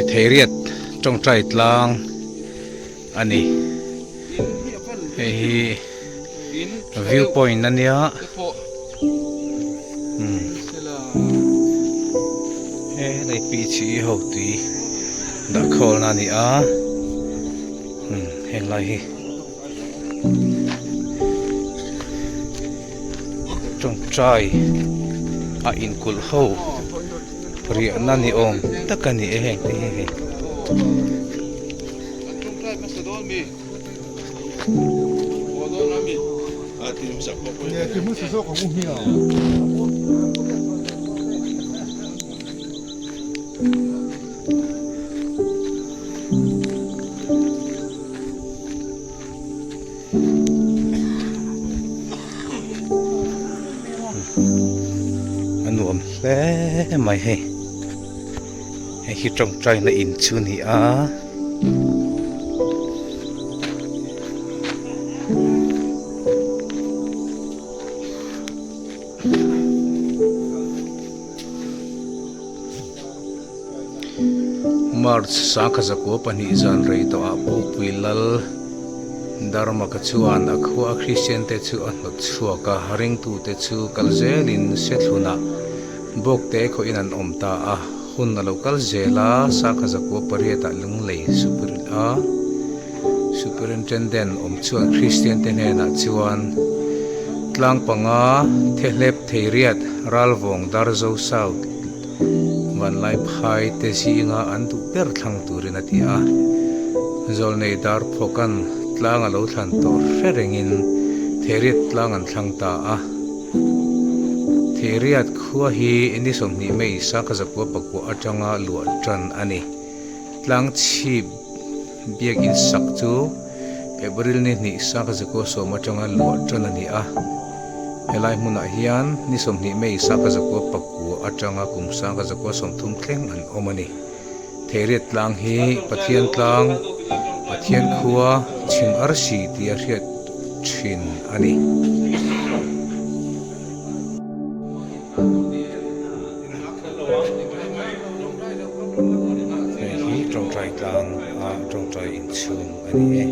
Theiriat tawngtai tlang a ni. Hei hi view point a nia. Helai pichi ho tui dah khawlna a ni a. Heng lai hi. Tawngtai a inkulh ho riahna ni awm tak a ni e heng te hi hei. A nuam hle mai hei hei hi tawngtai na in chu a ni a. March 1902 zan rei tawhah Pukpui Lal Dharmaka chuan a khua a Kristian te chu a hnawt chhuak a, ringtute chu kal zelin Sethlunah Bawkte khawhin an awm ta a, hun a lo kal zel a, 1908 ah Lunglei a Superintendent awm chuan Kristian te hnenah chuan tlang panga Thehlep Theiriat Ralvawng Darzo South Vanlai phai te zinga an duh ber thlang turin a ti a. Zawlnei dar phawkan tlang a lo thlan tawh hre rengin Theiriat tlang an thlang ta a. Theiriat khua hi ni 20 May Sakazakua pakua atanga luah tan a ni. Tlang chhip biakin sak chu April ni hnih Sakazakua sawm atanga luah tan a ni a. Helai hmunah hian ni 20 May Sakazakua pakua atanga kum Sakazakua 30 thleng an awm a ni. Theiriat tlang hi Pathian tlang, Pathian khua, chhim arsi tia hriat thin a ni. Hei hi tawngtai tlang a tawngtai inchhung a ni e.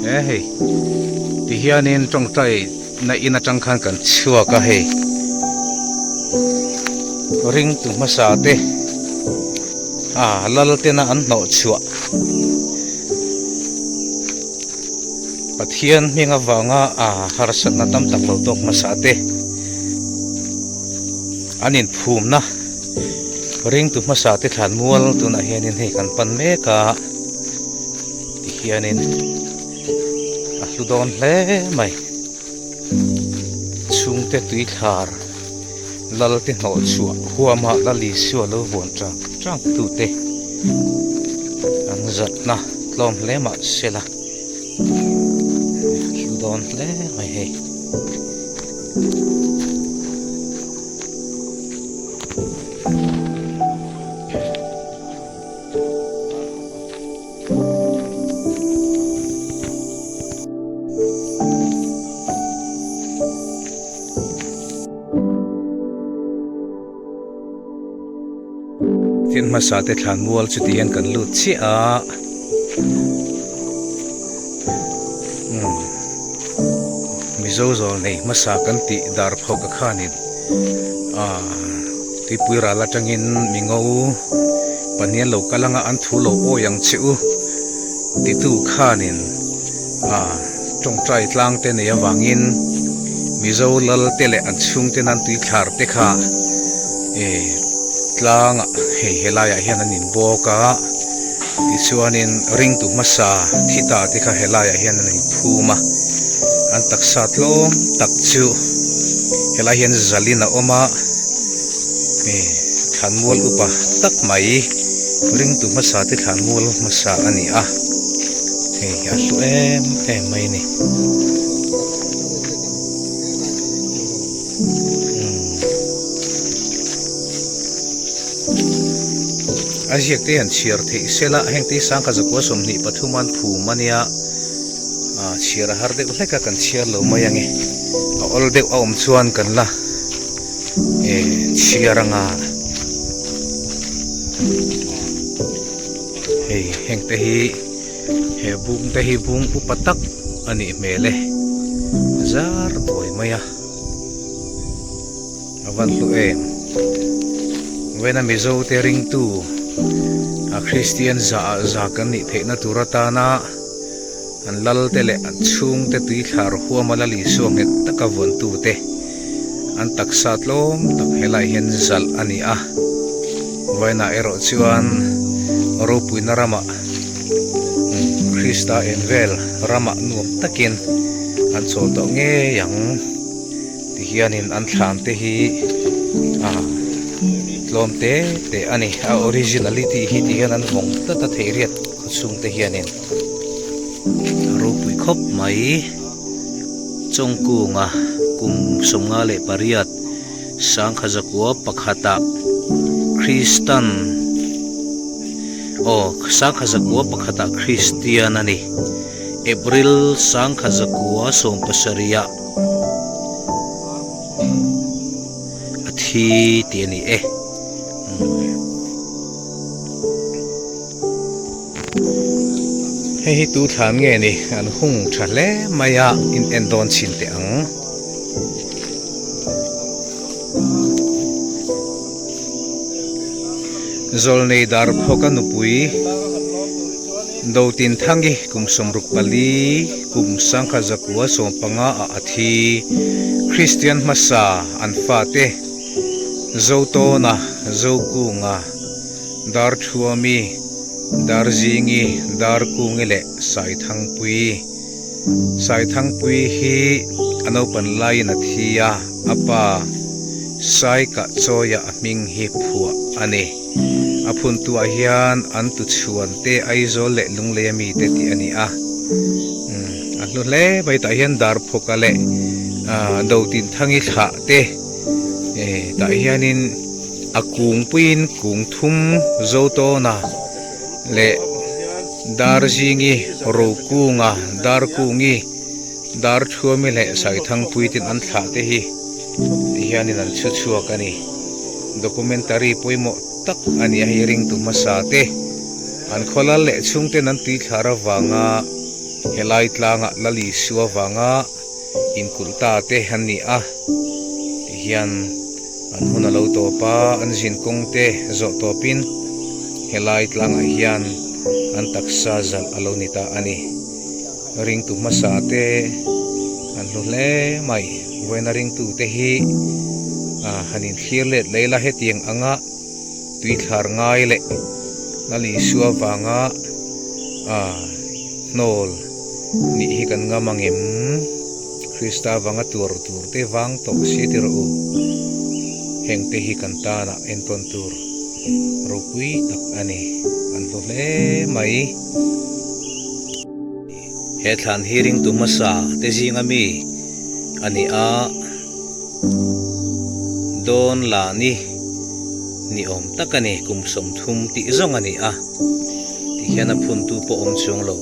He hei ti hianin tawngtai na in atang khan kan chhuak a hei ring tu hmasa te a lal tena an hnawh chhuah. Pathian hming avanga a harsatna tam tak lo tawk hmasa te an inphumna ringtu hmasa te thlan mual tunah hianin hei kan pan mek a tihianin a hlu dawn hle mai chhungte tuithlar lal te hnawh chhuah huama lal Isua lo vuan chang chang tute an zatna tlawm hle mah sela hlu dawn hle mai hei. Tin hmasa te thlan mual chu ti hian kan lut chiah a umm Mizo zawl nei hmasa kan tih dar phawk a khanin ah tuipui ral atangin mingo pahnih an lo kal anga an thu lo awi ang che u titu khanin ah tawngtai tlang te nei avangin Mizo lal te leh an chhungte nan tui thlar te kha eh tlangah hei helaiah hian an inbawk a tichuanin ringtu hmasa thi ta te kha helaiah hian an inphum a an taksa tlawm tak chu. Helai hian zalin a awm a, thlanmual upa tak mai ringtu hmasa te thlanmual hmasa a ni a, hei a hlu em em mai a ni. A ziak te hian chhiar theih sela heng te hi sangkhat zakua 23 an phum a nia. Ah chhiar a har deuh hlek a kan chhiar lo mai ange a awl deuh a awm chuan kan la eh chhiar anga hei heng te hi he bung te hi bung upa tak a nih hmel e zar duai mai a a van hlu em vena mizo te ringtu a kristian za ah za kan nih theihna tur atana. An lal te leh an chhung te tui thlar huama la Isua nghet taka vawntu te an taksa tlawm tak helai hian zalh a ni a. Vawiinah erawh chuan ropuina ramah Krista en vel ramah nuam takin an chawl tawh ngei ang ti hianin an thlan te hi tlawm te te a ni. A originality hi ti hian an vawng tlat a theihriat khawchhung te hianin. A ropui khawp mai Chawngkunga kum 58 sangkha zakua pakhatah Kristan aw sangkha zakua pakhatah Kristian a ni April sangkha zakua 17 ah a thi tih a ni e. Hei hi tu thlan nge ni an hung tha hle mai a in en dawn chhin teh ang. Zawlnei dar phawka nupui Dotinthangi kum 64 kum 1915 ah a thi Kristian hmasa an fate Zotawna Zokunga Darthuami, Darzingi, Darkungi leh Saithangpui. Saithangpui hi a naupan laiin a thi a, a pa Saikah Chawia a hming hi phuah a ni. A phuntuah hian an tuchhuan te Aizawl leh Lunglei a mite tih a ni a. A hlu hle mai tah hian Darphawka leh Dotinthangi thlah te tah hianin A kungpuiin kung thum Zotawna leh Darzingi, Rokunga, Darkungi, Darthuami leh Saithangpui ten an thlah te hi ti hianin an chhu chhuak a ni. Documentary pawimawh tak a ni a hei ringtu hmasa te an khawlal leh chhungten an tuithlar avanga helai tlangah Lal Isua vanga inkulh ta te an ni a ti hian an hun a lo tawp a, an zin kawng te zawh tawpin helai tlangah hian an taksa zalh a lo ni ta a ni. Ringtu hmasa te an hlu hle mai, vawiina ringtu te hi han inthlir let leh ila hetiang anga tui thlar ngai leh Lal Isua vanga Hnawl nih hi kan ngam ang em? Krista vanga tuar tur te vang tawh si ti rawh u. Heng te hi kan tanah entawn tur ropui tak a ni. An hlu hle mai. He thlan hi ringtu hmasa te zinga mi a ni a, dawn la ni ni awm tak a ni, kum 30 tih zawng a ni a. Ti hian a phuntu pawh awm chuang lo.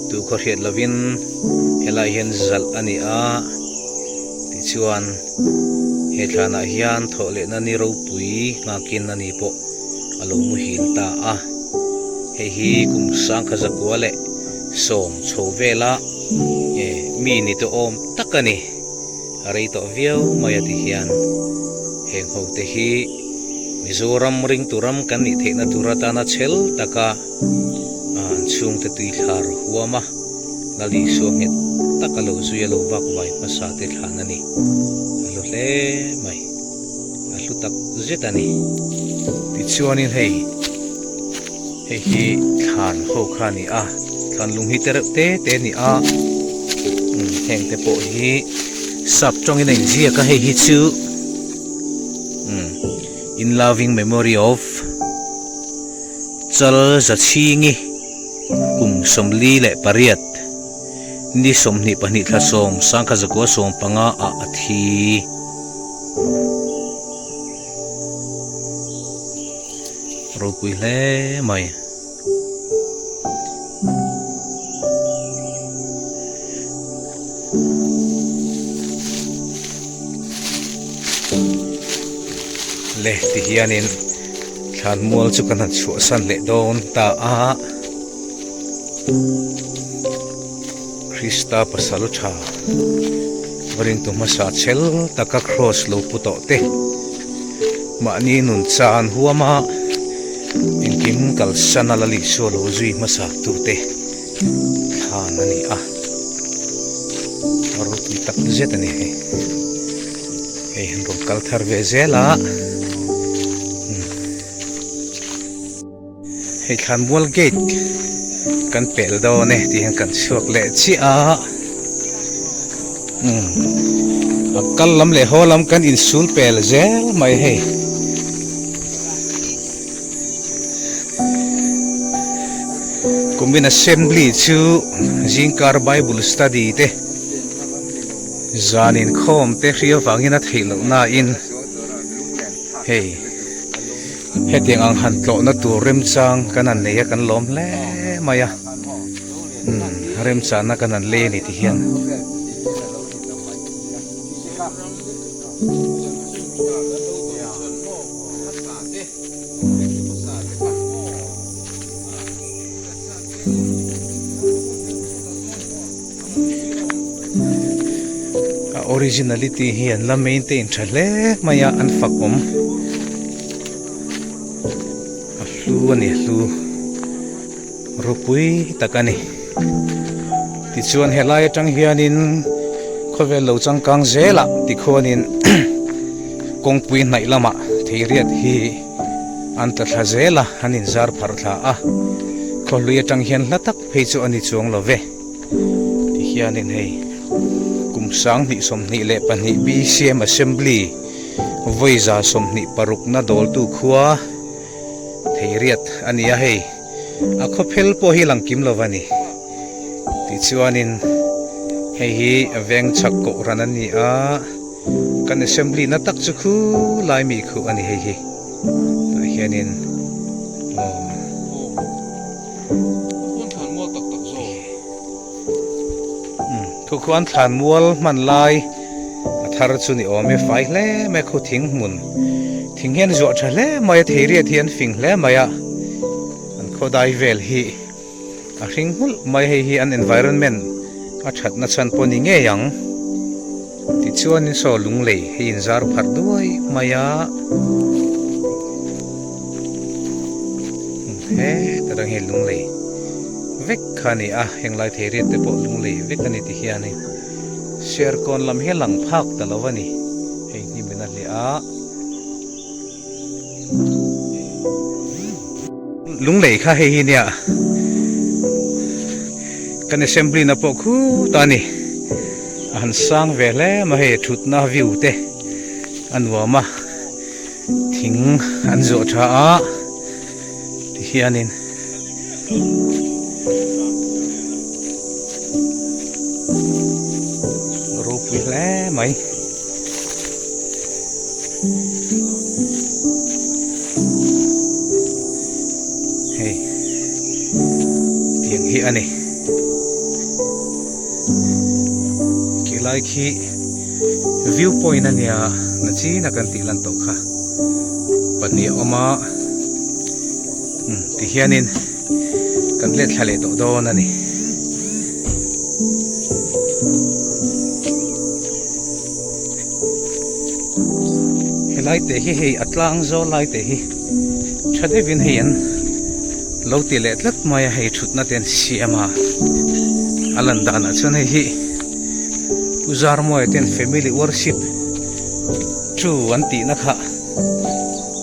Tu khaw hriat lovin helai hian zalh a ni a, tichuan he thlanah hian thawh lehna ni ropui nghakin a ni pawh a lo muhil ta a. Hei hi kum 1910 chho vela mi ni tawh awm tak a ni. A rei tawh viau mai a ti hian heng ho te hi Mizoram ringtu ram kan nih theihna tur atana chhel taka an chhungte tui thlar huam a, Lal Isua nghet taka lo zui a lo vak vai hmasa te thlan a ni. A hlu hle mai. A hlu tak zet a ni. Tichuanin hei hei hi thlan ho kha a ni a, thlan lung hi te reuh te te a ni a, heng te pawh hi. Sap tawngin a inziak a hei hi chu umm in loving memory of Chal Zachhingi kum 48 ni 22 thla sawm sangkhat zakua 15 ah a thi. Ropui hle mai. Le ti hianin thlanmual chu kan han chhuahsan leh dawn ta a. Krista pasal tha ringtu hmasa chhel taka cross lo pu tawh te mahni nun chan huama engkim kalsan a la Isua lo zui hmasa tute thlan a ni a, a ropui tak zet a ni hei. Hei han rawn kal thar ve zel a. Hei thlanmual gate kan pel dawn e tih hian kan chhuak leh chiah a umm a kal lam leh haw lam kan insul pel zel mai hei kumin assembly chu zingkar bible study te zan inkhawm te hria vangin a theih loh nain hei. Hetiang ang han tlawhna tur remchang kan han nei a kan lawm hle mai a umm remchana kan han lei a ni ti hian. A originality hi an la maintain tha hle mai a an fak awm a hlu a ni a hlu ropui tak a ni tichuan helai atang hianin khawvel lo changkang zelah tikhuanin kawngpui hnaih lamah theiriat hi an tla thla zel a an inzar pharh thla a khawhlui atang hian hla tak phei chu a ni chuang lo ve ti hianin hei kum 2022 BCM Assembly vawiza 26 na dawltu khua theiriat a ni a hei a khawphel pawh hi lang kim lo a ni tichuanin hei hi veng chhak kohhran a ni a kan assembly na tak chu khu lai mi khu a ni hei hi tah hianin aw. Thu khuan thlan mual hman lai a thar chu ni awm e fai hle mai khu thing hmun thing hian zuah tha hle mai a thei riat hi an fing hle mai a an khawdai vel hi a hring nghulh mai hei hi an environment a that na chhan pawh ni ngei ang tichuanin saw lunglei hei inzar pharh duai mai a. He ta rang hi lunglei vek kha a ni a henglai thei riat te pawh lunglei vek a ni ti hianin Serkawn lam hi a lang phak ta lo a ni hei hnimin a hliah a lunglei kha hei hi nia kan assembly na pawh khutah a ni a han sang ve hle mai hei thutna view te a nuam a. Thing an zawh tha a tihianin ropui hle mai. Hei tiang hi a ni. Khilai khi View point a nia na chin a kan tih lan tawh kha pahnih a awm a umm ti hianin kan let thla leh tawh dawn a ni. Helai te hi hei a tlang zawl lai te hi tha deuhin hei an lo ti leh tlat mai a hei thutna te an siam a a lan danah chuan hei hi. Pu Zarmuaia ten family worship chu an tihna kha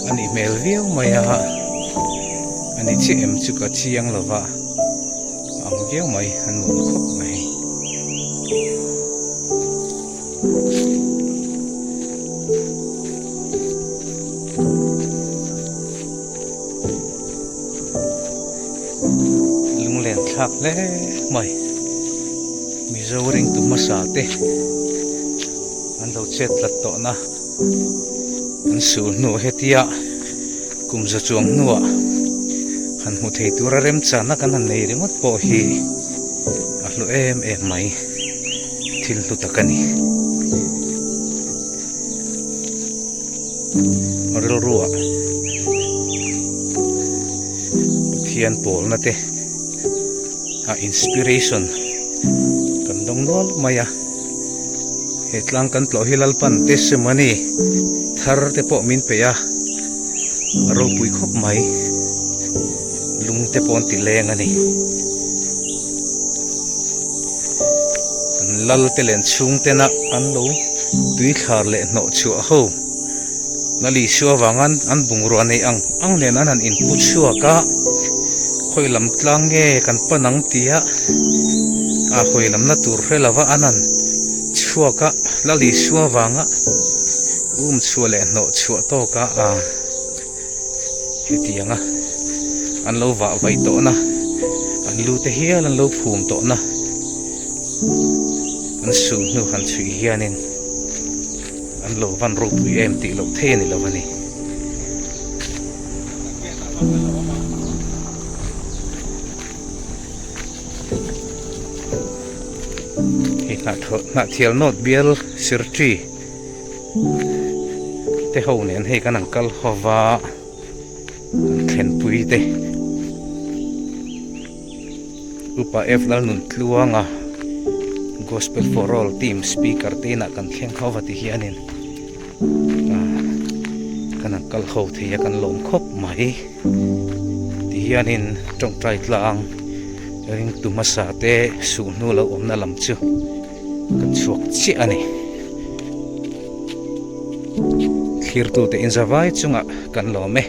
a nih hmel viau mai a, a ni chiah em chu ka chiang lo va, a ang viau mai a nuam khawp mai. Lunglen thlak hle mai. Mizo ringtu hmasa te an lo chet tlat tawhna an sul hnu hetia kum za chuang hnuah han hmu thei tura remchana kan han nei ringawt pawh hi a hlu em em mai thil hlu tak a ni. Rilruah Pathian pawlna te a inspiration kan dawng nual mai a, he tlang kan tlawh hi Lalpan testimony thar te pawh min pe a, a ropui khawp mai, lung te pawh an ti leng a ni. An lal te len chhung tena an lo tui thlar leh hnawh chhuah ho. Lali Isua avanga an bungrua nei ang ang nen an han inpu chhuak a, khawi lam tlang nge kan pan ang tia a hawi lamna tur hre lova an han chhuak a, Lali Isua avanga um chhuah leh hnawh chhuah tawka a hetianga an lo vah vaih tawhna, an lu te hial an lo phum tawhna an su hnu han chhui hianin. An lo van ropui em tih loh thei a ni lo a ni. Hei Hnahthial North bial Sirṭi te ho nen hei kan han kal ho va, kan thlenpui te. Upa F Lalnuntluanga Gospel for All team speaker te inah kan thleng ho va ti hianin kan han kal ho thei a kan lawm khawp mai ti hianin tawngtai tlang ringtu hmasa te suh hnu lo awmna lam chu kan chhuak chiah a ni thlirtute inzavai chungah kan lawm e.